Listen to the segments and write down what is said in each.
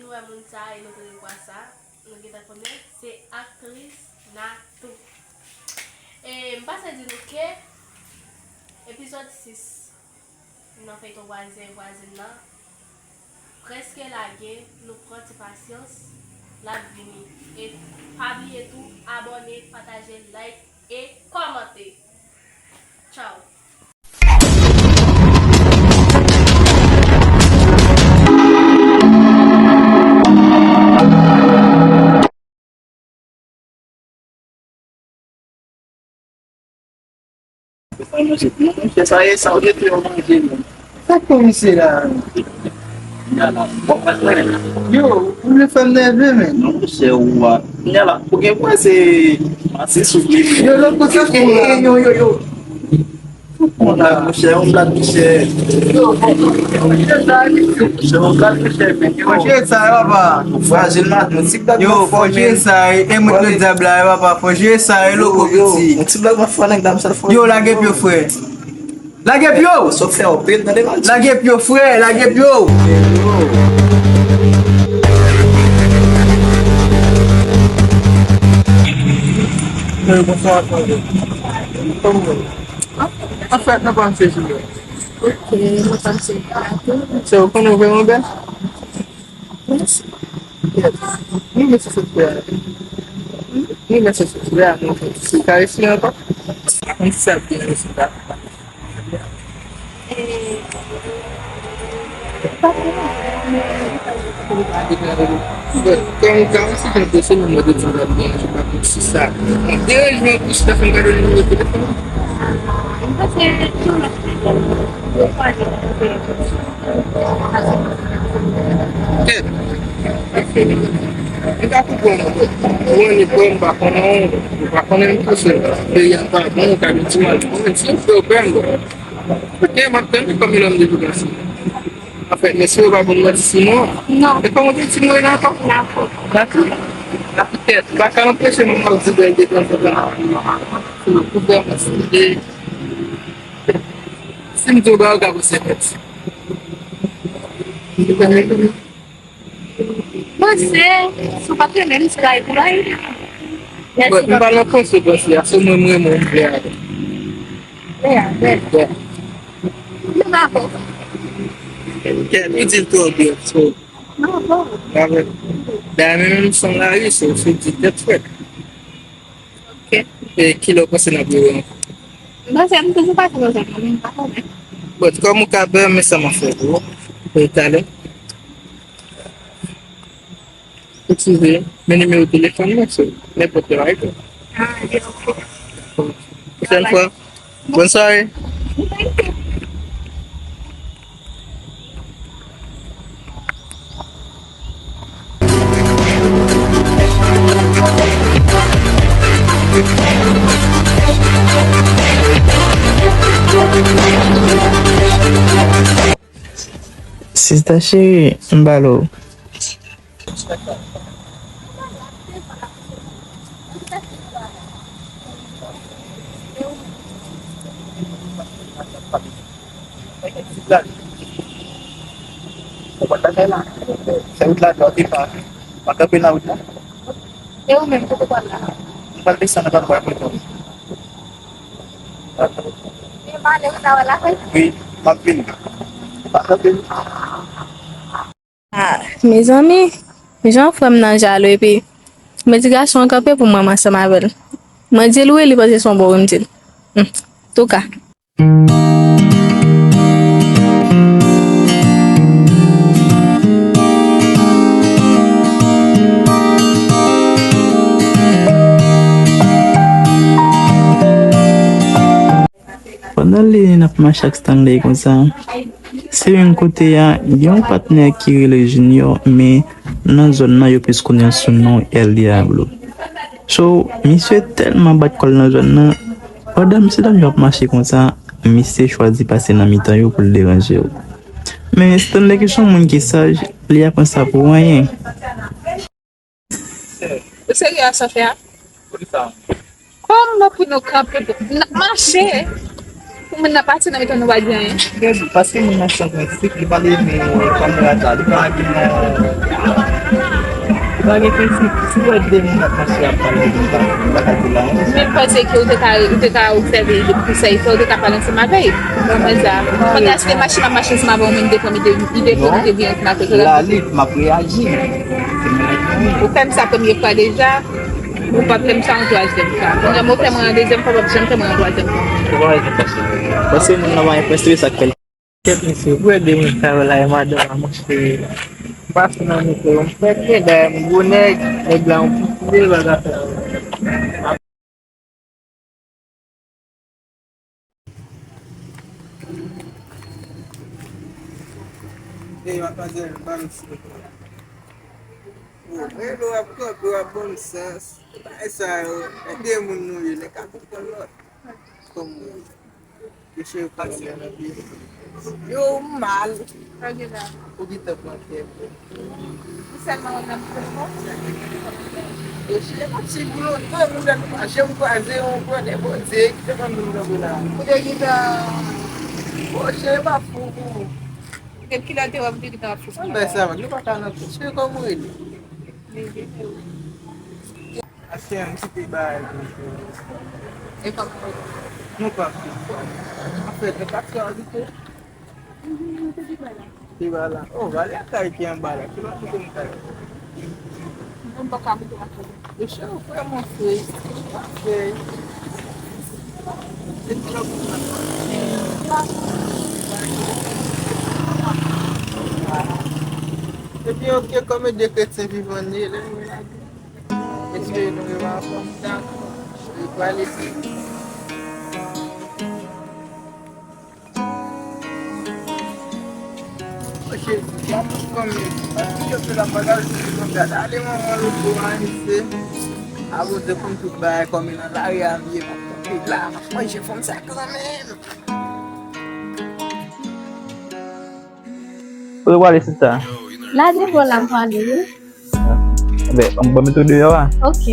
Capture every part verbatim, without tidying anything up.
Nou wè moun sa a e nou te rekwa sa. Nou gentan konnen se aktris Natou. E m pase di nou ke epizòd sis nan feyton vwazen vwazin nan prèske lage, nou pran ti pasyans, l ap vini. E pa bliye tou, abòne, pataje, like e kòmante. Tchao. Monchè, sa ye, sa w te fè yon manje, non. Sa k komisè la? Yo, ou vle fè m nève, men. Non, monchè, ou a. Kounye a la, ou gen pwen se Masis ou vle. Yo, lòt kote pou la. Yo, yo, yo. Monchè, yon plat monchè. Yo, monchè, yon plat monchè, men. Fòje sa, e papa. Fwajil maten, ti blag. Yo, fòje sa, e mwen le dyab la, e papa. Fòje sa, e loko piti. Yon ti blag mwen fè nèg dam sa fò. Yo, lage pye, frè. Lage pye w! Sa w fè anpil nan devan. Lage pye w, frè, lage pye w! Hey, bonswa, frè. Kòman w ye? Anfèt, nou pa m se Jilè. Ok, nou pa m se Jilè. Se ou konnen w vrèman bèl? Mèsi. Nou mèsi se frè. Nou mèsi se frè, nou fè ti karesi ankò. Mwen se sa byen mèsi ta. Bon, kòm ou ka wè se jan pwese nou mande ti gad byen, se pa pou si sa. Deranjman pou si ta fè m gade nimewo telefòn. Kèt. M ka konprann ou. Ou annik mwen, m pa konnen w, ou pa konnen m tou, se peyi a pa bon, ou ka gen ti mal. Mwen di, frè, ou pè m. Ok, m ap tann ou kòm yon nonm de Bigasi. Anfèt, mesye yo pa konn manti sou non. Non. E kòman w te di non la ankò? Natou. Natou? Natou tèt. Ou pa ka anpeche moun ap di bèl de tan zan tan. Se pou bèl manti. Si m di w ba ou ka pou se fèt. Panse, si w pa t renmen m, se bagay pou bagay. Mèsi. Bon, m pa nan panse, panse a, se mwen m renmen w, m vle avè w. Vle avè m? Yeah. M dakò. Kèt, ou di l twò byen, so. M dakò. Avè. Dayè, menm, menm san lari, so, so di tèt frèt. Ok. E kilè w panse n ap rive ankò? M panse m toujou pati nan zòn nan, men m pa konnen. Bon, kòm ou ka bè, men sa m ap fè pou ou. E talè. Eskize, men nimewo telefòn mwen, so, nenpòt lè w a reponn. Ah, ok. Pwochèn fwa. Bonswa. Sista cheri, m ba l ou. Ou konn bagay la. Se wout la, ou te pa, pa kanpe nan wout la. E ou menm, kote w pral la? M pral desann, m pral pran prizon. E m ale, ou ta wè la, wi. Wi, m ap vini. Pa kanpe. Ah, mezanmi, jan frè m nan jalou epi mwen di gason an kanpe pou mwen ansanm avè l. Mwen di l wi, li panse se yon bò wi m di l. Hmm, touka. Pandan lè n ap mache ak Stanley konsa, se yon kote a, gen yon patnè ki rele Junior, men nan zòn nan yo plis konnen l sou non El Diablo. So, misye tèlman bat kò l nan zòn nan, pandan mesye dam yo ap mache konsa, misye chwazi pase nan mitan yo pou l deranje yo. Men Stanley ki se yon moun ki saj, li pa pran sa pou anyen. Ou serye a sa w fè a? Kòman pou nou kanpe pou n ap mache pou moun nan pase nan mitan nou pa di anyen? Paske moun nan san prensip, li pa renmen kamarad la, li pa renmen Pa gen prensip, si w wè de moun ap mache ap pale de bagay, bagay de la, men panse ke ou te ka, ou te ka obsève konsèy, fè ou te ka pale ansanm avè l. Konprann sa. Pandan se te mache m ap mache ansanm avè w, men m te pran, m te, m te pran, m te vin ansanm avè w. La lit, m ap reyaji. Ou fè m sa premye fwa deja, ou pa fè m sa yon twazyèm fwa. Kounye a, ou fè m yon dezyèm fwa, w ap janm fè m yon twazyèm fwa. Ou pa wè sa k pase. Paske moun nan pa gen prensip, sa k fè l. Kèt mesye, pou ede mwen travay la, e madanm la, monchè. M pase nan mikwo, m fè kè dèyè m, gwo nèg, nèg la, yon piti bagay. Ey, matmwazèl, ban m silvouplè. Ou, e lè w ap kanpe, w ap ban m sans. Bagay sa yo, ede moun nou ye, nèg ka konprann lòt. Kòm mwen. Yo cheri pase nan pye. Yo mal. Sa gen la? Ou gentan pran kè. Ou sèlman wè nan pye w. Yo cheri pa ti pou lontan, nou lè nou pa janm kwaze yon grandè Bondye ki te ban nou nan la. Ou te gentan. Yo cheri pa fou pou ou. Depi kilè w te wè m te gentan ap fou pou ou? Sa bay sa, nou pa ka nan kouch. Cheri, kòman ou rele? Achte yon ti pe bagay pou ou. E kòman? Nou pa fè. Anfèt, nou pa fè anpil. Te ba la. Oh, vale a kay ki anba la. Ki lòt kote m kay? Mwen pa ka moute la kay. Yo chè ou fè mwen fre. Pa fè. Se ti lòt moun la. Epi, oke, kòm e de kretyen vivan nou ye, lè nou lage. Mesye, nou rive a fòm dakò. Li pral isi. O Jezi, gade fanmi. Yo fè la bagay, yo fè la bagay. Ale manman loto a, mesye. Apoze konn tout bagay kòm nan lari a, m ye, m ap kanpe la, m ap manje fanm sa kanmenm. Kote w prale, sista? Nan depo la m prale, wi. Enben, ban m mete w deyò a. Ok.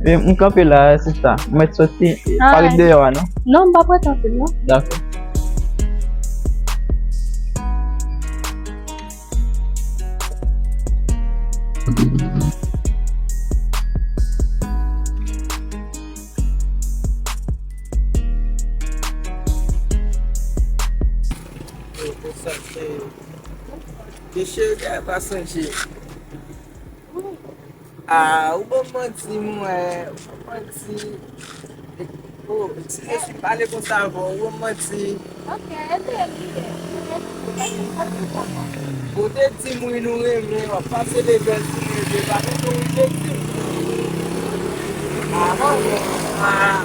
E, m kanpe la, sista. M mèt soti. Pa ret deyò a, non? Non, m p ap ret anpil, non. Dakò. Yo, pou sa se. Mesye, gade pa sonje. Ah, ou ban m manti, mwen. Ou ban m manti. Oh, si je suis pale konsa avè w, ou ban m manti. Ok, ede l, ede l. Ou te di m wi nou renmen, w ap pase de bèl sou mwen, se pa konsa ou te di m. Ah, bon, bon. Ah.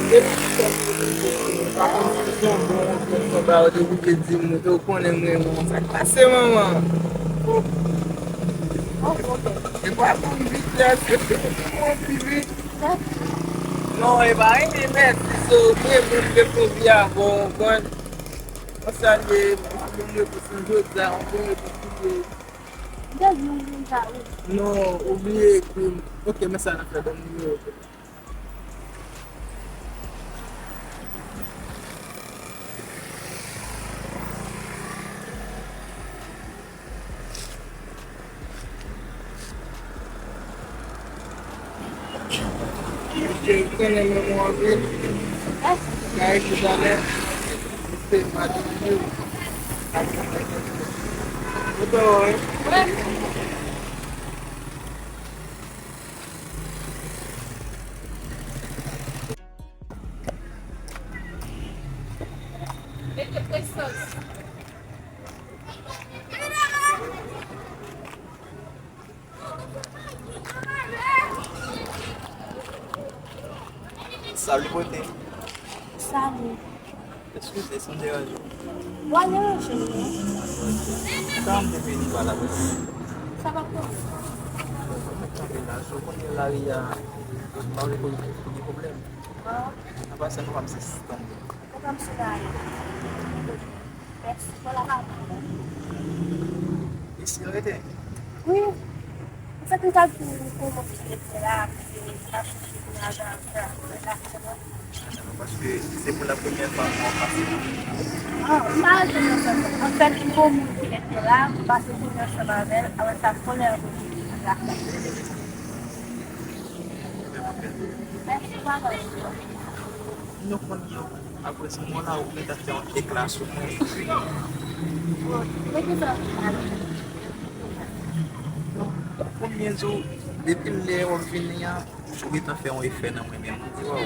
Depi lè m te di m, ou konnen mwen, mwen, sa k pase, manman. E pa konn vitès, e pa konn pi vit. Non, e pa rele mèsi, se ou menm, menm ke konvi a bon, ou konn. Mwen salye, mwen salye, mwen salye, jodi a, mwen salye, mwen salye. Ou te di m konsa, wi. Non, ou bliye ekri m. Ok, men sa n ap fè, ban m nimewo w. Ou konnen manman w anpil. Kay toutalè. Se madanm li. Ou konprann, wi. Salut, beauté. Salut. Eskize si m deranje w. Ou pa deranje m, non. Sa m te vini pa la. Sa pa pwoblèm. Tanpri la, si w konnen lari a, m pa vle pou gen pwoblèm. Nan pase nou pa m se tanpri. Pwogram sou lari. Mèsi pou la pa. Isi yo rete? Wi. An fèt, m ta di pou moun ki rete la, ki pa chèche pou lajan, pou lajan. Paske se pou la premyè fwa mwen pase. Ah, m pa rete nan sa. An fèt, m gon moun ki rete la, m pase jounen ansanm avè l, apre sa, fò lè yo vini la. Mèsi, bye bye. Nou konn yo. Apre sa, mwen la, ou gentan fè yon ekla sou mwen. Konbyen jou, depi lè w ap vini an, ou gentan fè yon efè nan mwen menm. Ou di, waw,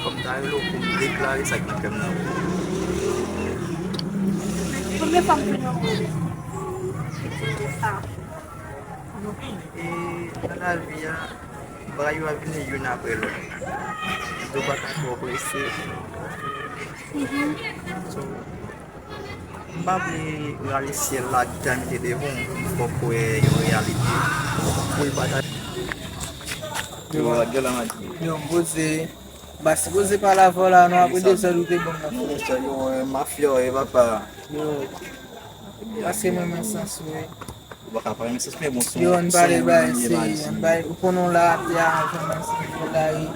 kòm ta rele w pou m deklare sa k nan kè m nan. Premye fwa m vin nan mond. E nan lavi a, bagay yo ap vini youn apre lòt. Yo pa ka twò prese. So, m pa vle rale syèl la ak etènite devan w, m fòk wè yon reyalite. Pou l pa ta. Yo, gè la, m a di. Yo, m poze. M pa sipoze pale avè w la, non, apre dezòd ou te ban m nan. Non, mesye, yo, eh, mafya, eh, papa. Yo, pase mwen men sans, wi. Ou pa ka pa renmen sans, men bon, se yon, se yon moun li ye, m a di. Ou konnen w la atè a, jan nan se la, e,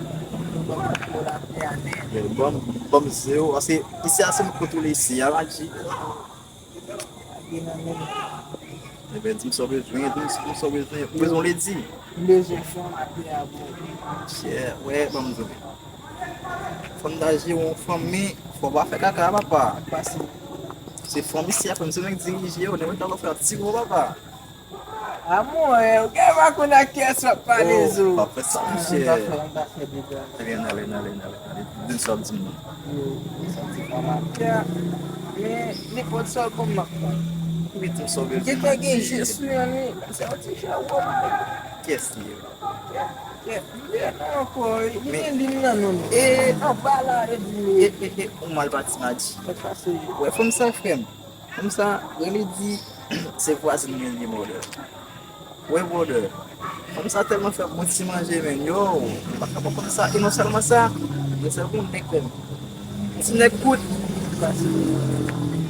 ou ban m kòkò la atè a nèt. Ban m, ban m zewo, paske isi a se m kontwole isi a, m a di. Ebyen, di m sa w bezwen, di m sa w bezwen. Ou bezwen ledi? M bezwen fòmatè a pou ou. Chè, wè, ban m di w. Fò m ta jere yon fanmi, fò w pa fè kaka, papa. Pase. Se fanmi si apre m se mwen k dirije yo, nenpòt sa w fè ap tire w, papa. Amò, eh, ou gen pa konn ak kiyès w ap pale, zo. Oh, pa fè sa, monchè. Ann pa fè, ann pa fè dega. Ebyen, n ale, n ale, n ale, n ale. Di m sa w ap di m nan. Yo, sa w di pa mal. Ya, men, nenpòt sa w konn m ap pran. Wi, di m sa w bezwen. Gentan gen je sou yon li. Se yon ti je wòm. Kiyès li ye? Kiyès li ye? Non, ankò, li gen lim nan non. E, anba la, e di. E, e, e, ou mal pati, m a di. Sa k pase? Wè, fanm sa, frè m. Fanm sa, rele di, se vwazin mwen li ye, brother. Wi, brother. Fanm sa tèlman fè bon ti manje, men yo, m pa ka konprann sa. E non sèlman sa, men se yon nèg, frè m. Ti nèg kout.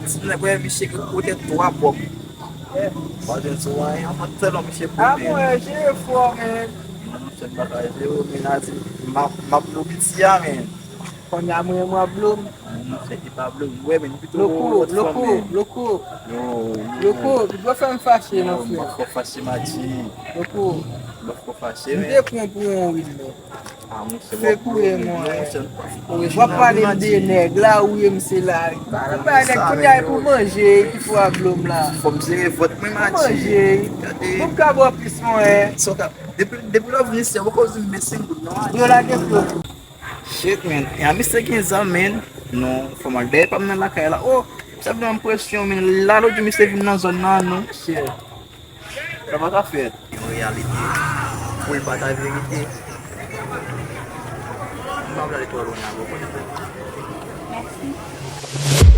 Ti nèg, wè, misye gen kote twa bòk. Wè, vwazin sou anyen, anvan tèlman misye kout. A, mwen, jere fò, men. Misye pa ka jere, men a di, m ap, m ap lou piti a, men. Kounye a mwen, mwen ap blo m. Monchè, e pa blo m. Wè, men pito loko, lòt fanm, loko, men. Loko. Yo, yo. Loko, ou pa fè m fache, non, frè. M pa fè w fache, Mati. Loko. M pa fè w fache, men. M te pran pou yon wil, men. A, monchè, w ap blo m, monchè. W ap pale m de nèg la, wi, m se la. Pa nan bay nèg, kounye a e pou manje, ki fè w ap blo m la. Fò m jere vant mwen, Mati. Manje. Gade. Bon, m ka bò plis, mwen. Sa w ka, depi, depi lè w vin isi a, w poko di m mèsi yon goud, non, Mati. Yo lage flò. Shit, man. E a misye gen zam, man. Non, fò m al dèyè pa m nan lakay la. Oh, sa vin an presyon, man. La lòt jou misye vin nan zòn nan, non. Shit. Sa pa ka fèt. Yon reyalite. Pou l pa ta verite. M pa vle ale twò lwen avè w, konnen. Mèsi.